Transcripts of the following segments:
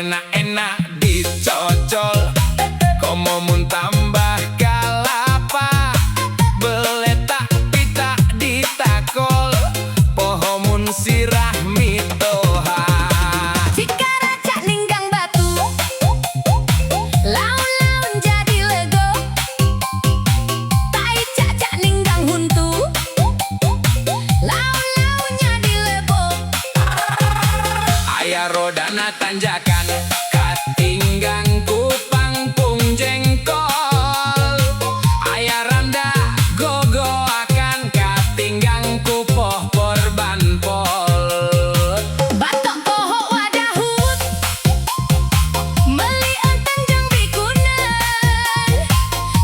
Enak-enak dicocol, komo mun tambah kalapa. Beletak pitak ditakol, poho mun sirah mitoha. Cikaracak ninggang batu, laun-laun jadi lego. Tai cacak ninggang huntu, laun-laun jadi lebo. Aya rodana tanjakan, katinggang ku pangpung jengkol. Aya randa gogoakan, katinggang ku pohpor banpol. Batok poho wadahut, meuli enteng jeung bikuneun.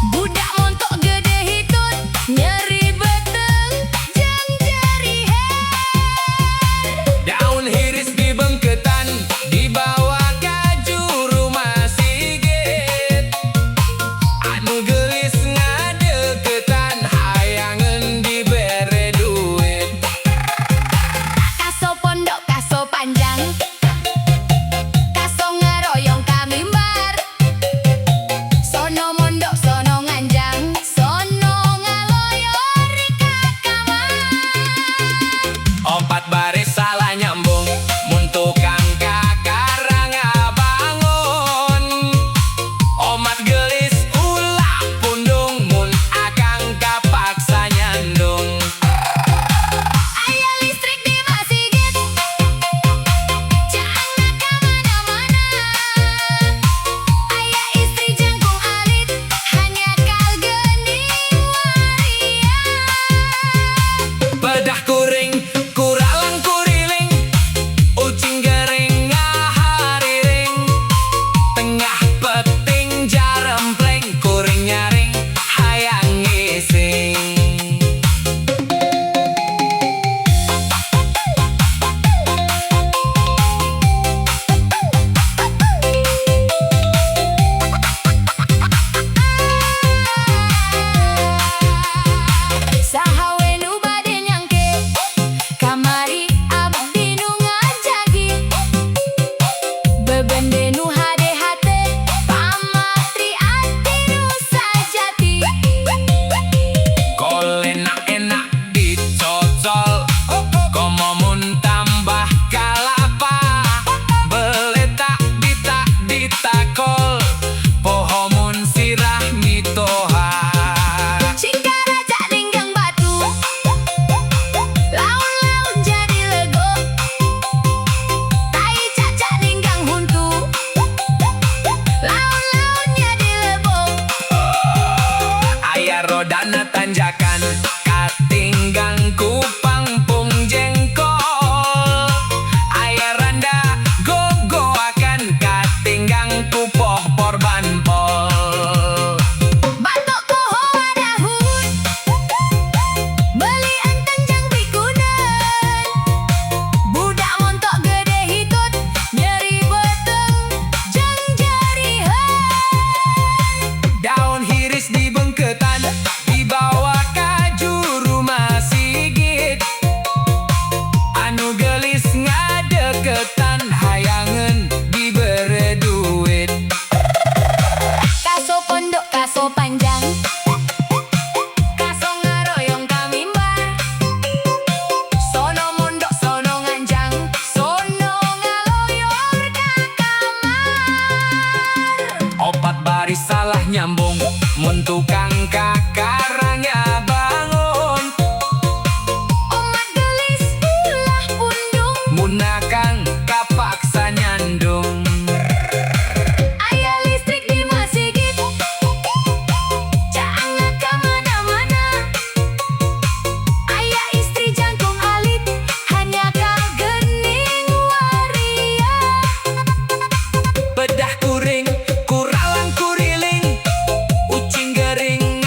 Budak montok gede hitut, nyeri beuteung jeung jeri head. Daun hiris dibengketan, dibawa ka juru masigit. Anu geulis ngadeukeutan, hayangeun dibere duit. Kaso pondok kaso panjang, kaso ngaroyong ka mimbar. Sono mondok sono nganjang, sono ngaloyor ka kamar. Opat baris salah nyambung, mun tukang kakara ngabangun. Omat geulis ulah pundung, mun akang kapaksa nyandung. Aya listrik di masjid, caangna ka mana-mana. Aya istri jangkung alit, hanjakal geuning waria. Pedah kuring, kuralang kuriling, ucing gering ngahariring. Tengah peuting jarempleng, kuring nyaring hayang ngising. Saha we nu bade nyangke, kamari abdi nu ngajagi. Bebende nu hade hate, pamatri ati nu sajati. Kol enak-enak dicocol, komo mun tambah kalapa. Beletak bitak ditakol, poho mun sirah mitoha. Cikaracak ninggang batu, laun-laun jadi lego. Tai cacak ninggang huntu, laun-laun jadi lebo. Aya rodana tanjakan, katinggang ku pangpung jengkol. Aya randa gogoakan, katinggang ku pohpor banpol. Batok poho wadahut, meuli enteng jeung bikuneun. Budak montok gede hitut, nyeri beuteung jeung jeri head. Daun hiris dibengketan, dibawa ka juru masigit. Anu geulis ngadeukeutan, hayangeun dibere duit. Kaso pondok kaso panjang, kaso ngaroyong ka mimbar. Sono mondok sono nganjang, sono ngaloyor ka kamar. Opat baris salah nyambung, mun tukang kakara ngabangun. Omat geulis ulah pundung, Mun akang kapaksa nyandung. Aya listrik di masjid, caangna ka mana-mana. Aya istri jangkung alit, hanjakal geuning waria. Pedah kuring, kuralang kuriling, ucing gering.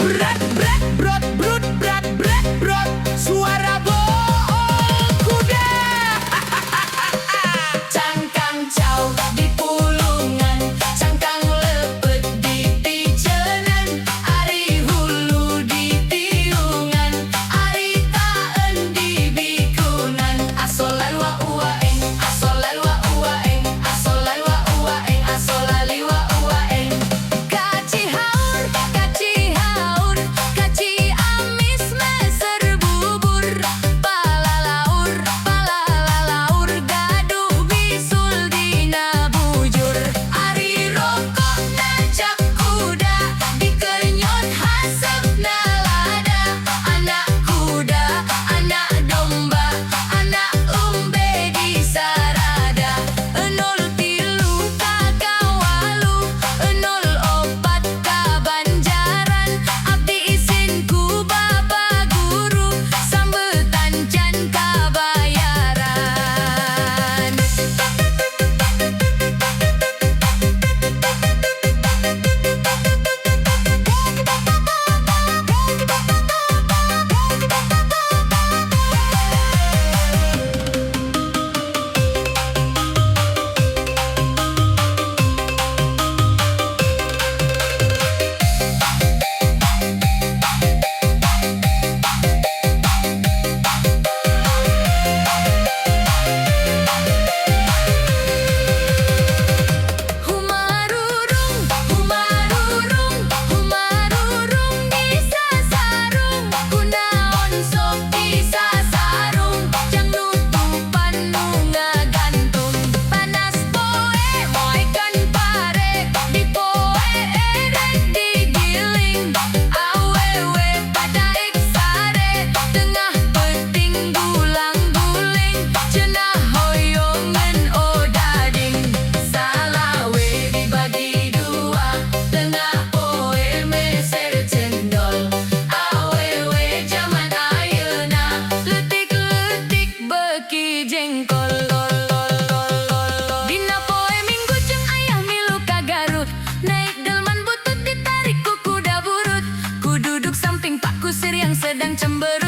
Brat brat brot brut brat brat brot. Suara bool kuda. Cangkang cau di pulungan, cangkang lepet di picenan, ari hulu di tiungan, ari taen di bikunan. Asolal wa ua eng, asolal wa ua eng, asolal wa ua eng, asolali wa ua eng. Ka Cihaur, ka Cihaur, ka Ciamis meser bubur, palalaur, palalalaur, gaduh bisul dina bujur. Ari rokokna cap kuda, dikenyot hasepna lada. Anak kuda, anak domba, anak umbe di sarada. 03 ka Kawalu, 04 ka Banjaran. Abdi isin ku Bapak Guru, sambetan can kabayaran. Humarurung, humarurung, humarurung di sasarung. Kunaon sok di sasarung, jang nutupan nu ngagantung. Panas poe moekan pare, di poe erek digiling. Awewe padaek sare, tengah peuting gulang guling. Cenah hoyongeun odading, salawe dibagi dua, tengah poe meser cendol. Awewe jaman ayeuna, leutik-leutik beuki jengkol. Dina poe Minggu jeung ayah milu ka Garut, naik delman butut ditarik ku kuda burut. Ku duduk samping Pak Kusir yang sedang cemberut.